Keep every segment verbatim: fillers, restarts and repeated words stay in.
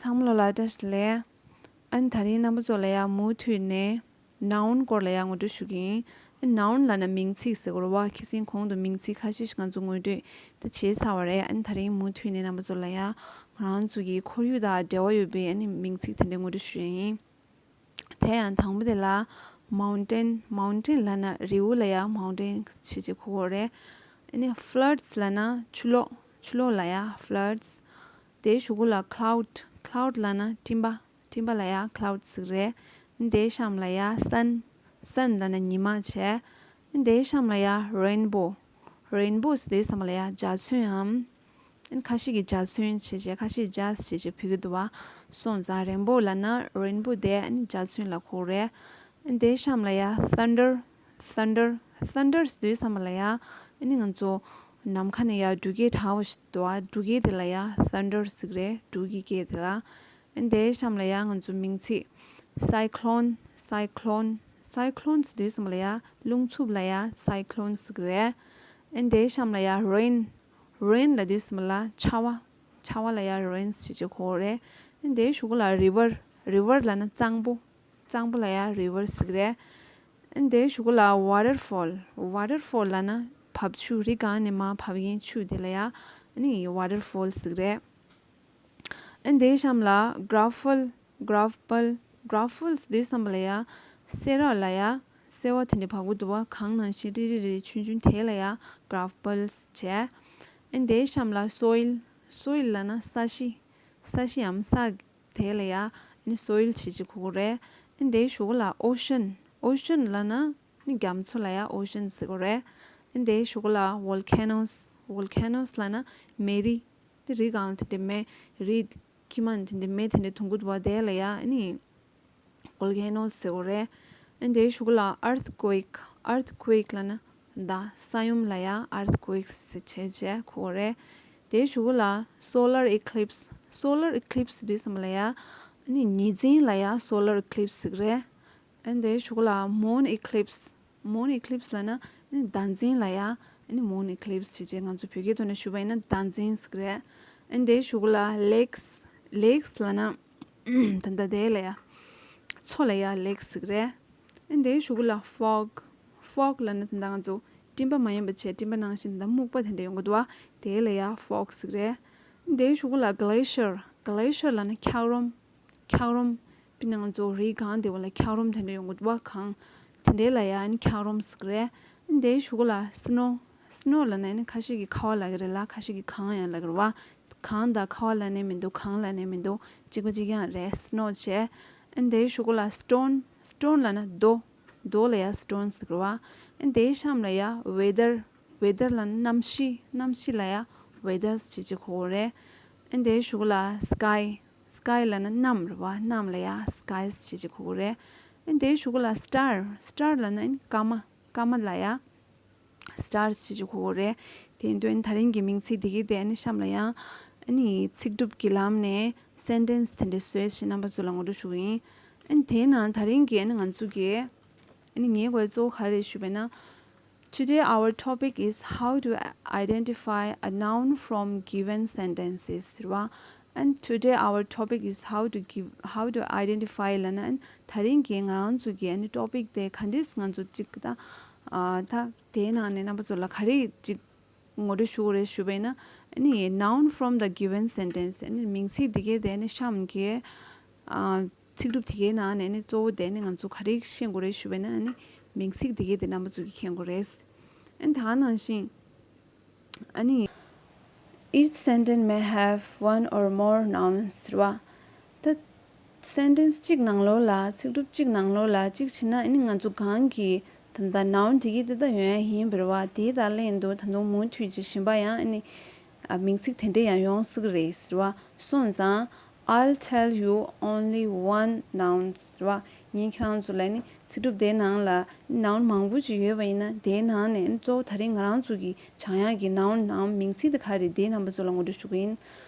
ཚང་མ་ལོ་ལ་བཀྲ་ཤིས་བདེ་ལེགས། ཨ་ནི་དེ་རིང་རྣམ་པ་ཚོ་ལ་ཡ་མུ་མཐུད་ནས་noun་སྐོར་ལ་ཡ་ངོ་སྤྲོད་ཞུ་གི་ཡིན། ཨ་noun་ལབ་ན་མིང་ཚིག་ཟེར་གོ་རེད་བ། ཁ་སང་གོང་དུ་མིང་ཚིག་ཁ་ཤས་ཤིག་ང་ཚོ་ངོ་སྤྲོད་ད་བྱས་ཚར་བ་རེད། ཨ་ནི་དེ་རིང་མུ་མཐུད་ནས་རྣམ་པ་ཚོ་ལ་ཡ་ང་རང་ཚོ་གི་ཁོར་ཡུག་དང་འབྲེལ་བ་ཡོད་པའི་ཨ་ནི་མིང་ཚིག་དེ་འདྲ་ངོ་སྤྲོད་ཞུ་ཡ་ཡིན། དེ་ཡང་དང་པོ་དེ་ལ་mountain། mountain་ལབ་ན་རི་བོ་ལ་ཡ་mountain་ཞེས་བྱ་གོ་གི་རེད། ཨ་ནི་floods་ལབ་ན་ཆུ་ལོག་ཆུ་ལོག་ལ་ཡ་floods། དེའི་གཞུག་གུ་ལ་cloud། cloud་ལབ་ན་སྤྲིན་པ། སྤྲིན་པ་ལ་ཡ་cloud་ཟེར་གི་རེད། དེའི་གཤམ་ལ་ཡ་sun། sun་ལབ་ན་ཉི་མ་བྱས། དེའི་གཤམ་ལ་ཡ་rainbow། rainbow་ཟེར་དུས་ཙམ་པ་ལ་ཡ་འཇའ་ཚོན་འམ། ཨ་ནི་ཁ་ཤས་ཀྱིས་འཇའ་ཚོན་ཞེས་བྱ། ཁ་ཤས་འཇའ་ཟེར་བྱ་བོད་སྐད་དུ་བ། སོང་ཙང་rainbow་ལབ་ན་rainbow་དེ་ཨ་ནི་འཇའ་ཚོན་ལ་གོ་རེད། ཨ་ནི་དེའི་གཤམ་ལ་ཡ་thunder། thunder། thunder་ཟེར་དུས་ཙམ་པ་ལ་ཡ་ཨ་ནི་ང་ཚོ་ནམ་མཁའ་ནས་ཡ་འབྲུག་སྐད་གྲགས་པ་ཞིག་འདུག་བ། འབྲུག་སྐད་དེ་ལ་ཡ་thunder་ཟེར་གི་རེད། འབྲུག་གི་སྐད་དེ་ལ། ཨ་ནི་དེའི་གཤམ་ལ་ཡ་ང་ཚོ་མིང་ཚིག cyclone། cyclone། cyclone་ཟེར་དུས་ཙམ་པ་ལ་ཡ་རླུང་འཚུབ་ལ་ཡ་cyclone་ཟེར་གི་རེད། ཨ་ནི་དེའི་གཤམ་ལ་ཡ་rain། rain་ལབ་དུས་ཙམ་པ་ལ་ཆར་པ། ཆར་པ་ལ་ཡ་rain་ཞེས་བྱ་གོ་རེད། ཨ་ནི་དེའི་གཞུག་གུ་ལ་river། river་ལབ་ན་གཙང་པོ། གཙང་པོ་ལ་ཡ་river་ཟེར་གི་རེད། ཨ་ནི་དེའི་གཞུག་གུ་ལ་waterfall། waterfall་ལབ་ན་བབས་ཆུ། རི་སྒང་ནས་མར་བབས་མཁན་ཆུ་དེ་ལ་ཡ་ཨ་ནི་waterfall་ཟེར་གི་རེད། ཨ་ནི་དེའི་གཤམ་ལ་gravel། gravel། gravel་ཟེར་དུས་ཙམ་པ་ལ་ཡ་སེ་ར་ལ་ཡ་སེར་བ་དེ་འདྲ་བབས་ཀྱི་འདུག་བ། གངས་ནང་བཞིན་རིལ་རིལ་རིལ་ཆུང་ཆུང་དེ་ལ་ཡ་gravel་བྱས། ཨ་ནི་དེའི་གཤམ་ལ་soil། soil་ལབ་ན་ས་གཞི། ས་གཞི་འམ་ས། དེ་ལ་ཡ་ཨ་ནི་soil་ཞེས་བྱ་གོ་གི་རེད། ཨ་ནི་དེའི་གཞུག་གུ་ལ་ocean། ocean་ལབ་ན་ཨ་ནི་རྒྱ་མཚོ་ལ་ཡ་ocean་ཟེར་གི་རེད། ཨ་ནི་དེའི་གཞུག་གུ་ལ་volcanoes། volcanoes་ལབ་ན་མེ་རི། དེ་རི་སྒང་དེ་འདྲ་མེ་རི་ཁྱིམ་མ་དེ་འདྲ་མེ་དེ་འདྲ་ཐོན་གྱི་འདུག་བ། དེ་ལ་ཡ་ཨ་ནི་volcanoes་ཟེར་གི་རེད། ཨ་ནི་དེའི་གཞུག་གུ་ལ་earthquake། earthquake་ལབ་ན་མདའ་ས་ཡོམ་ལ་ཡ་earthquakes་ཟེར་བྱས་བྱས་གོ་གི་རེད། དེའི་གཞུག་གུ་ལ་solar eclipse། solar eclipse་ཟེར་དུས་ཙམ་པ་ལ་ཡ་ཨ་ནི་ཉི་འཛིན་ལ་ཡ་solar eclipse་ཟེར་གི་རེད། ཨ་ནི་དེའི་གཞུག་གུ་ལ་moon eclipse། moon eclipse་ལབ་ན་ཨ་ནི་ཟླ་འཛིན་ལ་ཡ་ཨ་ནི་moon eclipse་ཞེས་བྱས། ང་ཚོ་བོད་སྐད་ཐོག་ནས་ཞུས་པ་ཡིན་ན་ཟླ་འཛིན་ཟེར་གི་རེད། ཨ་ནི་དེའི་གཞུག་གུ་ལ་lakes། lakes་ལབ་ན་ད་ལྟ་དེ་ལ་ཡ་མཚོ་ལ་ཡ་lakes་ཟེར་གི་རེད། ཨ་ནི་དེའི་གཞུག་གུ་ལ་fog། fog་ལབ་ན་ད་ལྟ་ང་ཚོ་སྤྲིན་པ་མ་ཡིན་པ་བྱས། སྤྲིན་པ་ནང་བཞིན་ད་ལྟ་སྨུག་པ་དེ་འདྲ་ཡོང་གི་འདུག་བ། དེ་ལ་ཡ་fog་ཟེར་གི་རེད། ཨ་ནི་དེའི་གཞུག་གུ་ལ་glacier། glacier་ལབ་ན་འཁྱགས་རོམ། འཁྱགས་རོམ། དཔེར་ན་ང་ཚོ་རི་སྒང་དེ་བ་ལ་འཁྱགས་རོམ་དེ་འདྲ་ཡོང་གི་འདུག་བ། གངས་དེ་འདྲའི་ལ་ཡ་ཨ་ནི་འཁྱགས་རོམ་ཟེར་གི་རེད། ཨ་ནི་དེའི་གཞུག་གུ་ལ་snow། snow་ལབ་ན་ཨ་ནི་ཁ་ཤས་ཀྱིས་ཁ་བ་ལབ་གི་རེད་ལ། ཁ་ཤས་ཀྱིས་གངས་ཡང་ལབ་གི་རེད་བ། གངས་དང་ཁ་བ་ལབ་ནས་མི་འདུག་གངས་ལབ་ནས་མི་འདུག་གཅིག་པ་གཅིག་རྐྱང་རེད། snow་བྱས། ཨ་ནི་དེའི་གཞུག་གུ་ལ་stone། stone་ལབ་ན་རྡོ། རྡོ་ལ་ཡ་stone་ཟེར་གི་རེད་བ། ཨ་ནི་དེའི་གཤམ་ལ་ཡ་weather། weather་ལབ་ན་གནམ་གཤིས། གནམ་གཤིས་ལ་ཡ་weather་ཞེས་བྱ་གོ་གི་རེད། ཨ་ནི་དེའི་གཞུག་གུ་ལ་sky། sky་ལབ་ན་གནམ་རེད་བ། གནམ་ལ་ཡ་skies་ཞེས་བྱ་གོ་གི་རེད། ཨ་ནི་དེའི་གཞུག་གུ་ལ་star། star་ལབ་ན་ཨ་ནི་སྐར་མ། སྐར་མ་ལ་ཡ་stars་ཞེས་བྱ་གོ་གི་རེད། དེ་ཡིན་དུས་ཨ་ནི་དེ་རིང་གི་མིང་ཚིག་དེ་གའི་དེ་ཨ་ནི་གཤམ་ལ་ཡ་ཨ་ནི་ཚིག་གྲུབ་ཀྱི་ལམ་ནས་sentence་དེ་འདྲ་བཟོས་བྱས་རྣམ་པ་ཚོ་ལ་ངོ་སྤྲོད་ཞུ་གི་ཡིན། ཨ་ནི་དེའི་ནང་དེ་རིང་གི་ཨ་ནི་ང་ཚོ་གི་ཨ་ནི་ངའི་གོ་གཙོ་བོ་ག་རེ་རེད་ཞུས་པ་ཡིན་ན། Today our topic is how to identify a noun from given sentences རེད་བ། And today our topic is how to give, how to identify ལབ་ན་ཨ་ནི་དེ་རིང་གི་ང་རང་ཚོ་གི་ཨ་ནི་topic་དེ་ག་འདྲས་ང་ཚོ་གཅིག་ད་ཨ་ད་དེའི་ནང་ནས་རྣམ་པ་ཚོ་ལ་ག་རེ་གཅིག་ངོ་སྤྲོད་ཞུ་དགོས་རེད་ཞུས་པ་ཡིན་ན། ཨ་ནི་noun from the given sentence། ཨ་ནི་མིང་ཚིག་འདི་གའི་དེ་ཨ་ནི་གཤམ་གྱི་ཨ་ཚིག་གྲུབ་དེ་གའི་ནང་ནས་ཨ་ནི་གཙོ་བོ་དེ་ཨ་ནི་ང་ཚོ་ག་རེ་ཤེས་དགོས་རེད་ཞུས་པ་ཡིན་ན། ཨ་ནི་མིང་ཚིག་འདི་གའི་དེ་རྣམ་པ་ཚོ་གིས་མཁྱེན་དགོས་རེད། ཨ་ནི་ད་ནང་བཞིན་ཨ་ནི། Each sentence may have one or more nouns རེད་བ། ད་sentence་གཅིག་ནང་ལོགས་ལ། ཚིག་གྲུབ་གཅིག་ནང་ལོགས་ལ་གཅིག་བྱས་ན་ཨ་ནི་ང་ཚོ་གང་གི་ད་ལྟ་noun་དེ་གི་དེ་ད་ཡོང་ཡ་ཡིན་པ་རེད་བ། དེ་ད་ལན་དུ་ད་དུང་མུ་མཐུད་ཅིག་གཞན་པ་ཡང་ཨ་ནི་ཨ་མིང་ཚིག་དེ་འདྲས་ཡང་ཡོང་སྲིད་ཀྱི་རེད་ཟེར་བ། སོང་ཙང་I'll tell you only one noun ཟེར་བ། ངས་ཁྱེད་རང་ཚོ་ལ་ནི་ཚིག་གྲུབ་དེའི་ནང་ལ་noun་མང་པོ་ཅིག་ཡོད་པ་ཡིན་ན། དེའི་ནང་ནས་གཙོ་བོ་ད་རིང་ང་རང་ཚོ་གི་སྦྱང་ཡག་གི་noun་ནམ་མིང་ཚིག་དེ་ག་རེ་རེད། དེ་རྣམ་པ་ཚོ་ལ་ངོ་སྤྲོད་ཞུ་གི་ཡིན།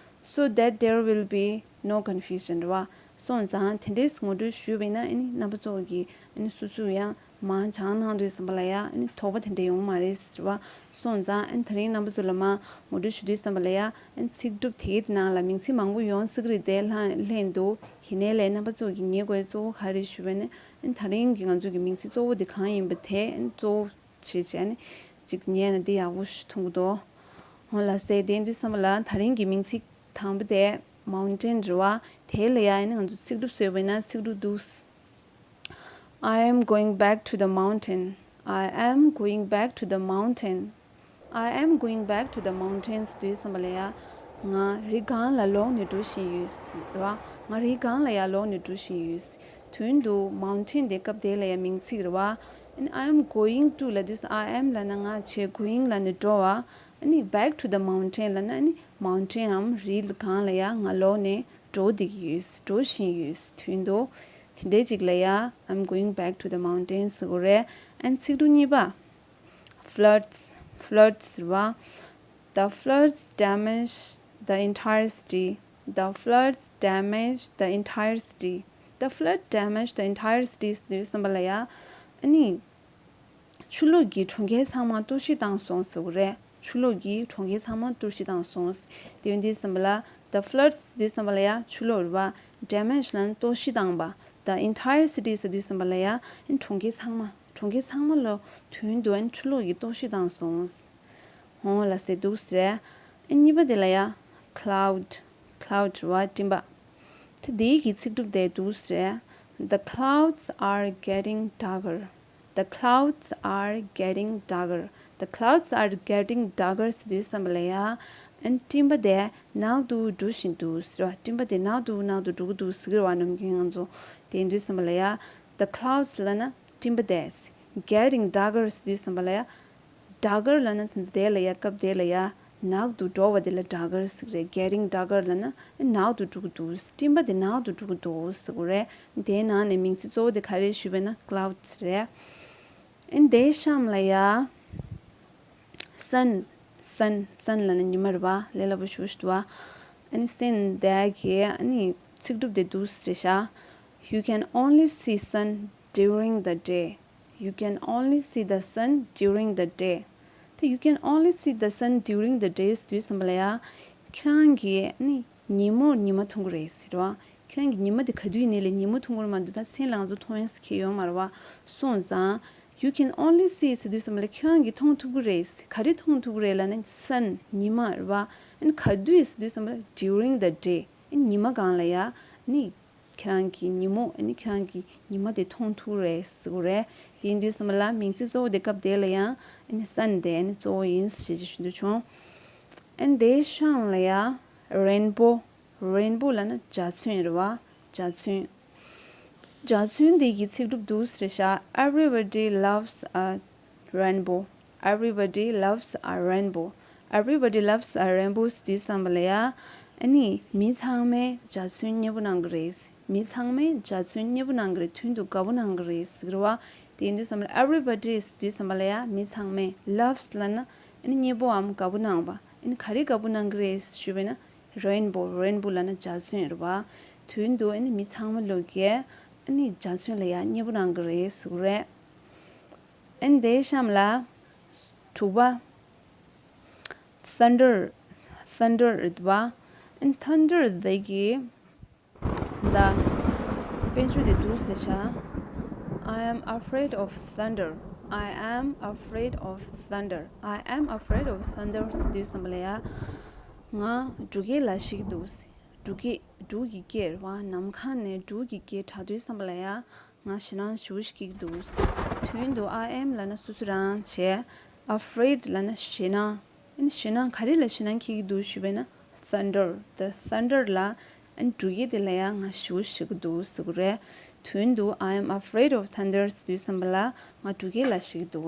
So that there will be no confusion རེད་བ། སོང་ཙང་དེ་འདྲས་ངོ་སྤྲོད་ཞུས་པ་ཡིན་ན་ཨ་ནི་རྣམ་པ་ཚོ་གི་ཨ་ནི་སོ་སོ་ཡང་ མང་སྦྱང་གནང་དུས་ཙམ་པ་ལ་ཡ་ཨ་ནི་དོགས་པ་དེ་འདྲ་ཡོང་མ་རེད་ཟེར་བ། སོང་ཙང་ཨ་ནི་དེ་རིང་རྣམ་པ་ཚོ་ལ་མ་ངོ་སྤྲོད་ཞུ་དུས་ཙམ་པ་ལ་ཡ་ཨ་ནི་ཚིག་གྲུབ་དེའི་ནང་ལ་མིང་ཚིག་མང་པོ་ཡོང་སྲིད་ཀྱི་རེད་དེ། ལྷ་ལྷན་དུ་ཡིན་ནའི་ལས་རྣམ་པ་ཚོ་གི་ངེས་དགོས་གཙོ་བོ་ག་རེ་ཞུ་བས་ནི། ཨ་ནི་དེ་རིང་གི་ང་ཚོ་གི་མིང་ཚིག་གཙོ་བོ་དེ་གང་ཡིན་པ་དེ་ཨ་ནི་གཙོ་བོ་བྱེད་བྱས་ནི་ཅིག་ཉན་ན་འདི་ཡག་པོ་ཞིག་མཐོང་གི་འདུག་འོ་ལགས་སེ། དེ་ཡིན་དུས་ཙམ་པ་ལ་དེ་རིང་གི་མིང་ཚིག་དང་པོ་དེ་མའུན་ཊེན་རེད་བ། དེ་ལ་ཡ་ཨ་ནི་ང་ཚོ་ཚིག་གྲུབ་བཟོས་པ་ཡིན་ན་ཚིག་གྲུབ་འདུག I am going back to the mountain. I am going back to the mountain. I am going back to the mountains. དུས་ཙམ་པ་ལ་ཡ་ང་རི་སྒང་ལ་ལོག་ནས་འགྲོ་བཞིན་ཡོད་རེད་བ། ང་རི་སྒང་ལ་ཡ་ལོག་ནས་འགྲོ་བཞིན་ཡོད། དོན་དུ་མའུན་ཊེན་དེ་སྐབས་དེ་ལ་ཡ་མིང་ཚིག་རེད་བ། And I am going to ལབ་དུས་I am ལབ་ན་ང་བྱས། going ལབ་ན་འགྲོ་བ། ཨ་ནི་back to the mountain ལབ་ན་ཨ་ནི་མའུན་ཊེན་འམ་རི་སྒང་ལ་ཡ་ང་ལོག་ནས་འགྲོ་བསྡད་ཀྱི་ཡོད། འགྲོ་བཞིན་ཡོད། དོན་དུ་དེ་འདྲའི་ཅིག་ལ་ཡ་I'm going back to the mountains ཟེར་དགོས་རེད། ཨ་ནི་ཚིག་གྲུབ་གཉིས་པ། Floods, floods རེད་བ། The floods damaged the entire city. The floods damaged the entire city. The flood damaged the entire city ཟེར་དུས་ཙམ་པ་ལ་ཡ་ཨ་ནི་ཆུ་ལོག་གིས་གྲོང་ཁྱེར་ཚང་མ་གཏོར་བཤིག་བཏང་སོང་ཟེར་དགོས་རེད། ཆུ་ལོག་གིས་གྲོང་ཁྱེར་ཚང་མ་གཏོར་བཤིག་བཏང་སོང་། དེ་ཡིན་དུས་ཙམ་པ་ལ་the floods ཟེར་དུས་ཙམ་པ་ལ་ཡ་ཆུ་ལོག་རེད་བ། Damage ལབ་ན་གཏོར་བཤིག་བཏང་བ། The entire city ཟེར་དུས་ཙམ་པ་ལ་ཡ་ཨ་ནི་གྲོང་ཁྱེར་ཚང་མ། གྲོང་ཁྱེར་ཚང་མ་ལོ་དོན་དུ་ཨ་ནི་ཆུ་ལོག་གིས་གཏོར་བཤིག་བཏང་སོང་། འོང་ལ་ཟེར་འདུག་ཟེར། ཨ་གཉིས་པ་དེ་ལ་ཡ་cloud, cloud རེད་བ། སྤྲིན་པ། ད་དེའི་གི་ཚིག་གྲུབ་དེ་འདུག་ཟེར། The clouds are getting darker. The clouds are getting darker. The clouds are getting darker ཟེར་དུས་ཙམ་པ་ལ་ཡ་ཨ་ནི་སྤྲིན་པ་དེ་ནག་ཏུ་འགྲོ་བཞིན་འདུག་ཟེར་བ། སྤྲིན་པ་དེ་ནག་ཏུ་ནག་ཏུ་འགྲོ་གི་འདུག་ཟེར་གི་རེད་བ། ནམ་རྒྱུན་ང་ཚོ་དེ་ཡིན་དུས་ཙམ་པ་ལ་ཡ་the clouds ལབ་ན་སྤྲིན་པ་དེ། Getting darker ཟེར་དུས་ཙམ་པ་ལ་ཡ་darker ལབ་ན་དེ་ལ་ཡ་སྐབས་དེ་ལ་ཡ་ནག་ཏུ་འགྲོ་བ་དེ་ལ་darker ཟེར་གི་རེད། Getting darker ལབ་ན་ནག་ཏུ་འགྲོ་གི་འདུག་སྤྲིན་པ་དེ་ནག་ཏུ་འགྲོ་གི་འདུག་ཟེར་གི་རེད། དེའི་ནང་ནས་མིང་ཚིག་གཙོ་བོ་དེ་ག་རེ་ཞུས་པས་ན་clouds རེད། ཨ་ནི་དེའི་གཤམ་ལ་ཡ་sun, sun, sun ལབ་ན་ཉི་མ་རེད་བ། ལས་སླ་པོ་ཞེ་པོ་ཞིག་འདུག་བ། ཨ་ནི་sun དེ་གི་ཨ་ནི་ཚིག་གྲུབ་དེ་འདུག་ཟེར་ཤག You can only see sun during the day. You can only see the sun during the day. ད་you can only see the sun during the day ཟེར་དུས་ཙམ་པ་ལ་ཡ་ཁྱེད་རང་གིས་ཨ་ནི་ཉིན་མོར་ཉི་མ་མཐོང་གི་རེད་ཟེར་བ། ཁྱེད་རང་གིས་ཉི་མ་དེ་ག་དུས་ཡིན་ནའི་ལས་ཉིན་མོ་མཐོང་གི་རེད་མ་གཏོགས་ད་མཚན་ལ་ང་ཚོ་མཐོང་ཡས་ཟེར་མཁན་ཡོད་མ་རེད་བ། སོང་ཙང་you can only see ཟེར་དུས་ཙམ་པ་ལ་ཁྱེད་རང་གིས་མཐོང་ཐུབ་ཀྱི་རེད། ག་རེ་མཐོང་ཐུབ་ཀྱི་རེད་ལབ་ན་sun ཉི་མ་རེད་བ། ཨ་ནི་ག་དུས་ཟེར་དུས་ཙམ་པ་ལ་during the day ཨ་ནི་ཉི་མ་སྒང་ལ་ཡ་ཨ་ནི་ཁྱེད་རང་གིས་ཉིན་མོ་ཨ་ནི་ཁྱེད་རང་གིས་ཉི་མ་དེ་མཐོང་ཐུབ་རེད་ཟེར་གི་རེད། དེ་ཡིན་དུས་ཙམ་པ་ལ་མིང་ཚིག་གཙོ་བོ་དེ་སྐབས་དེ་ལ་ཡང་ཨ་ནི་sun དེ་ཨ་ནི་གཙོ་བོ་ཡིན་ཞེས་ཞུ་འདོད་བྱུང་། ཨ་ནི་དེའི་གཤམ་ལ་ཡང་rainbow, rainbow ལབ་ན་འཇའ་ཚོན་རེད་བ། འཇའ་ཚོན། འཇའ་ཚོན་དེ་གི་ཚིག་གྲུབ་འདུག་ཟེར་ཤག Everybody loves a rainbow. Everybody loves a rainbow. Everybody loves a rainbow ཟེར་དུས་ཙམ་པ་ལ་ཡ། ཨ་ནི་མི་ཚང་མས་འཇའ་ཚོན་མཉེས་པོ་གནང་གི་རེད། མི་ཚང་མས་འཇའ་ཚོན་མཉེས་པོ་གནང་གི་རེད། དོན་དུ་དགའ་པོ་གནང་གི་རེད་ཟེར་གི་རེད་བ། དེ་ཡིན་དུས་ཙམ་པ་ལ་everybody ཟེར་དུས་ཙམ་པ་ལ་ཡ་མི་ཚང་མས། loves ལབ་ན་ཨ་ནི་མཉེས་པོའམ་དགའ་པོ་གནང་བ། ཨ་ནི་ག་རེ་དགའ་པོ་གནང་གི་རེད་ཞུས་པས་ན་rainbow, rainbow ལབ་ན་འཇའ་ཚོན་རེད་བ། དོན་དུ་ཨ་ནི་མི་ཚང་མ་ལོག་གིས་ཨ་ནི་འཇའ་ཚོན་ལ་ཡ་མཉེས་པོ་གནང་གི་རེད་ཟེར་གི་རེད། ཨ་ནི་དེའི་གཤམ་ལ་དྲུག་པ། thunder, thunder རེད་བ། ཨ་ནི་thunder དེ་གི་ད་དཔེ་བརྗོད་དེ་འདུག་ཟེར་ཤག I am afraid of thunder. I am afraid of thunder. I am afraid of thunder ཟེར་དུས་ཙམ་པ་ལ་ཡ། ང་འབྲུག་སྐད་ལ་ཞེད་ཀྱི་འདུག་འབྲུག་སྐད། འབྲུག་གི་སྐད་རེད་བ། ནམ་མཁའ་ནས་འབྲུག་གི་སྐད་གྲགས་དུས་ཙམ་པ་ལ་ཡ། ང་ཞེད་སྣང་ཞེ་པོ་ཞིག་སྐྱེ་གི་འདུག་དོན་དུ་I am ལབ་ན་སོ་སོ་རང་བྱས། afraid ལབ་ན་ཞེད་སྣང་། ཨ་ནི་ཞེད་སྣང་ག་རེ་ལ་ཞེད་སྣང་སྐྱེ་གི་འདུག་ཞུས་པས་ན་thunder, the thunder ལ་ཨ་ནི་འབྲུག་སྐད་དེ་ལ་ཡང་ང་ཞེ་པོ་ཞིག་སྐྱེ་གི་འདུག་ཟེར་གི་རེད། དོན་དུ་I am afraid of thunder ཟེར་དུས་ཙམ་པ་ལ་ང་འབྲུག་སྐད་ལ་ཞེད་ཀྱི་འདུག་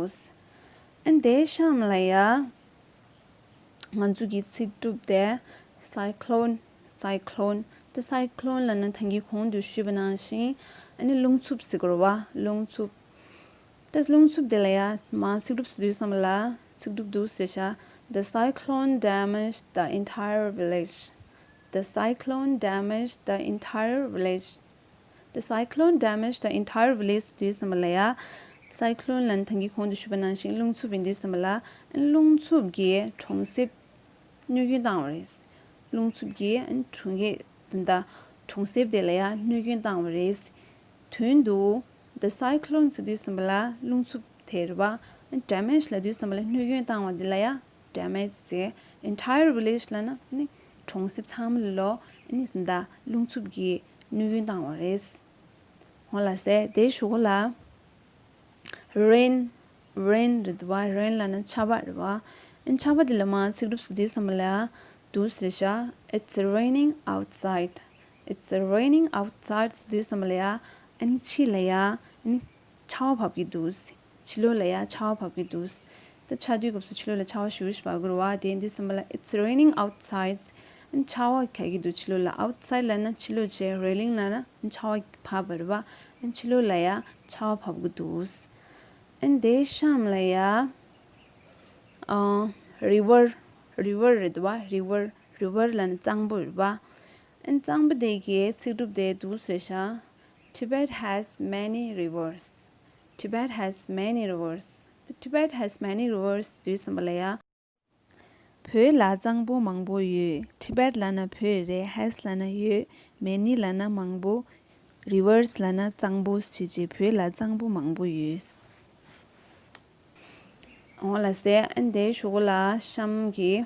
ཨ་ནི་དེའི་གཤམ་ལ་ཡ། ང་ཚོ་གི་ཚིག་གྲུབ་དེ་cyclone, cyclone དེ་cyclone ལབ་ན་ད་གིན་གོང་དུ་ཞུས་པ་ནང་བཞིན་ཨ་ནི་རླུང་འཚུབ་ཟེར་གི་རེད་བ། རླུང་འཚུབ། དེ་རླུང་འཚུབ་དེ་ལ་ཡ་མར་ཚིག་གྲུབ་ཟེར་དུས་ཙམ་པ་ལ་ཚིག་གྲུབ་འདུག་ཟེར་ཤག The cyclone damaged the entire village. The cyclone damaged the entire village. The cyclone damaged the entire village ཟེར་དུས་ཙམ་པ་ལ་ཡ། Cyclone ལ་ནི་ད་གིན་གོང་དུ་ཞུས་པ་ནང་བཞིན་རླུང་འཚུབ་ཡིན་དུས་ཙམ་པ་ལ་རླུང་འཚུབ་ཀྱིས་གྲོང་གསེབ་གནོད་སྐྱོན་བཏང་བ་རེད། རླུང་འཚུབ་ཀྱིས་གྲོང་གསེབ་དེ་འདྲ་གྲོང་གསེབ་དེ་ལ་ཡང་གནོད་སྐྱོན་བཏང་བ་རེད། དོན་དུ་the cyclone ཟེར་དུས་ཙམ་པ་ལ་རླུང་འཚུབ་དེ་རེད་བ། damage ལབ་དུས་ཙམ་པ་ལ་གནོད་སྐྱོན་བཏང་བ་དེ་ལ་ཡང་damage ཟེར། entire village ལབ་ན་ནི་གྲོང་གསེབ་ཚང་མ་ལ་ནི་དེ་འདྲ་རླུང་འཚུབ་ཀྱིས་གནོད་སྐྱོན་བཏང་བ་རེད། འོ་ལགས་སེ། དེའི་གཞུག་གུ་ལ་rain, rain རེད་བ། rain ལབ་ན་ཆར་པ་རེད་བ། ཨ་ནི་ཆར་པ་དེ་ལ་མར་ཚིག་གྲུབ་བཟོ་དུས་ཙམ་པ་ལ་འདུག་ཟེར་ཤག It's raining outside. It's raining outside ཟེར་དུས་ཙམ་པ་ལ་ཡ། ཨ་ནི་ཕྱི་ལ་ཡ། ཨ་ནི་ཆར་པ་བབས་ཀྱི་འདུག་ཕྱི་ལོགས་ལ་ཡ་ཆར་པ་བབས་ཀྱི་འདུག་ད་ཆར་དུས་སྐབས་སུ་ཕྱི་ལོགས་ལ་ཆར་པ་ཞེ་པོ་ཞིག་བབས་ཀྱི་རེད་བ། དེ་ཡིན་དུས་ཙམ་པ་ལ། It's raining outside. ཨ་ནི་ཆར་པ་བབས་ཀྱི་འདུག་ཕྱི་ལོགས་ལ། outside ལབ་ན་ཕྱི་ལོགས་བྱས། raining ལབ་ན་ཨ་ནི་ཆར་པ་བབས་པ་རེད་བ། ཨ་ནི་ཕྱི་ལོགས་ལ་ཡ་ཆར་པ་བབས་ཀྱི་འདུག་ཨ་ནི་དེའི་གཤམ་ལ་ཡ། ཨ། river, river རེད་བ། river, river ལབ་ན་གཙང་པོ་རེད་བ། ཨ་ནི་གཙང་པོ་དེ་གའི་ཚིག་གྲུབ་དེ་འདུག་ཟེར་ཤག Tibet has many rivers. Tibet has many rivers. Tibet has many rivers དུས་ཙམ་པ་ལ་ཡ། བོད་ལ་གཙང་པོ་མང་པོ་ཡོད། Tibet ལབ་ན་བོད་རེད། has ལབ་ན་ཡོད། many ལབ་ན་མང་པོ། rivers ལབ་ན་གཙང་པོ་ཞེས་བྱས། བོད་ལ་གཙང་པོ་མང་པོ་ཡོད། འོ་ལགས་སེ། ཨ་ནི་དེའི་གཞུག་གུ་ལ་གཤམ་གྱི་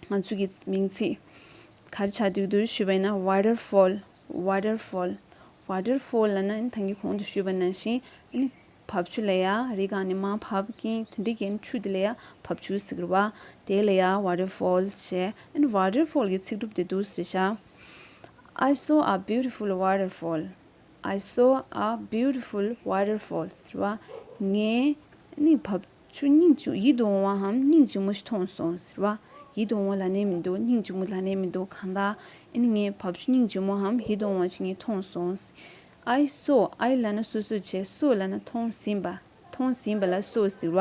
ང་ཚོ་གི་མིང་ཚིག་ག་རེ་ཆགས་འདུག་འདུག་ཞུས་པ་ཡིན་ན། waterfall, waterfall, waterfall ལབ་ན་ཨ་ནི་ད་གིན་གོང་དུ་ཞུས་པ་ནང་བཞིན་ཨ་ནི་བབ་ཆུ་ལ་ཡ་རི་སྒང་ནས་མར་བབས་ཀྱིན་དེ་འདྲ་གྱི་ཆུ་དེ་ལ་ཡ་བབ་ཆུ་ཟེར་གི་རེད་བ། དེ་ལ་ཡ་waterfall བྱས། ཨ་ནི་waterfall གི་ཚིག་གྲུབ་དེ་འདུག་ཟེར་ཤག I saw a beautiful waterfall. I saw a beautiful waterfall ཟེར་བ། ངས་ནི་བབ་ཆུ་སྙིང་རྗེ་ཡིད་དུ་འོང་བའམ་སྙིང་རྗེ་མོ་ཞིག་མཐོང་སོང་ཟེར་བ། ཡིད་དུ་འོང་བ་ལབ་ནས་མི་འདུག་སྙིང་རྗེ་མོ་ལབ་ནས་མི་འདུག་གང་ལྟར་ཨ་ནི་ངས་བབ་ཆུ་སྙིང་རྗེ་མོའམ་ཡིད་དུ་འོང་བ་ཞིག་ངས་མཐོང་སོང་། I saw, I ལབ་ན་སོ་སོ་བྱས། saw ལབ་ན་མཐོང་ཟིན་པ། མཐོང་ཟིན་པ་ལ་saw ཟེར་བ།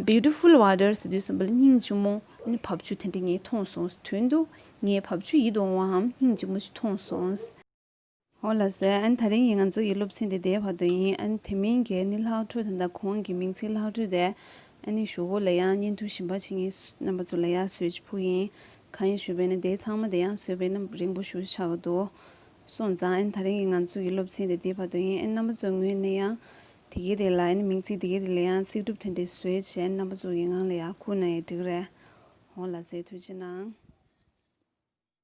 beautiful water ཟེར་དུས་ཙམ་པ་ལ་སྙིང་རྗེ་མོ་ཨ་ནི་བབ་ཆུ་དེ་འདྲ་ངས་མཐོང་སོང་། དོན་དུ་ངས་བབ་ཆུ་ཡིད་དུ་འོང་བའམ་སྙིང་རྗེ་མོ་ཞིག་མཐོང་སོང་། འོ་ལགས་སེ། ཨ་ནི་ད་རིང་གི་ང་ཚོ་ཡི་སློབ་ཚན་དེ་དེའི་བར་དུ་ཡིན། ཨ་ནི་དེ་མིན་གྱི་ནི་ལྷག་འཕྲོས་དང་ད་གོང་གི་མིང་ཚིག་ལྷག་འཕྲོས་དེ་ཨ་ནི་གཞུག་གུ་ལ་ཡང་བརྙན་ཐུང་གཞན་པ་ཅིག་ངས་རྣམ་པ་ཚོ་ལ་ཡང་བཟོས་ཕུལ་ཡིན། གང་ཡིན་ཞུས་པ་ཡིན་ན་དེ་ཚང་མ་དེ་ཡང་བཟོས་པ་ཡིན་ན་རིང་པོ་ཞེ་པོ་ཆགས་ཀྱི་འདུག་སོང་ཙང་ཨ་ནི་ད་རིང་གི་ང་ཚོ་ཡི་སློབ་ཚན་དེ་དེའི་བར་དུ་ཡིན། ཨ་ནི་རྣམ་པ་ཚོའི་ངོས་ནས་ཡང་དེ་གའི་དེ་ལ་ཨ་ནི་མིང་ཚིག་དེ་གའི་དེ་ལ་ཡང་ཚིག་གྲུབ་དེ་འདྲ་བཟོས་བྱས་རྣམ་པ་ཚོ་གི་ངང་ལ་ཡང་བསྐུར་ན་ཡང་འགྲིག་རེད། འོ་ལགས་སེ། ཐུགས་རྗེ་གནང་།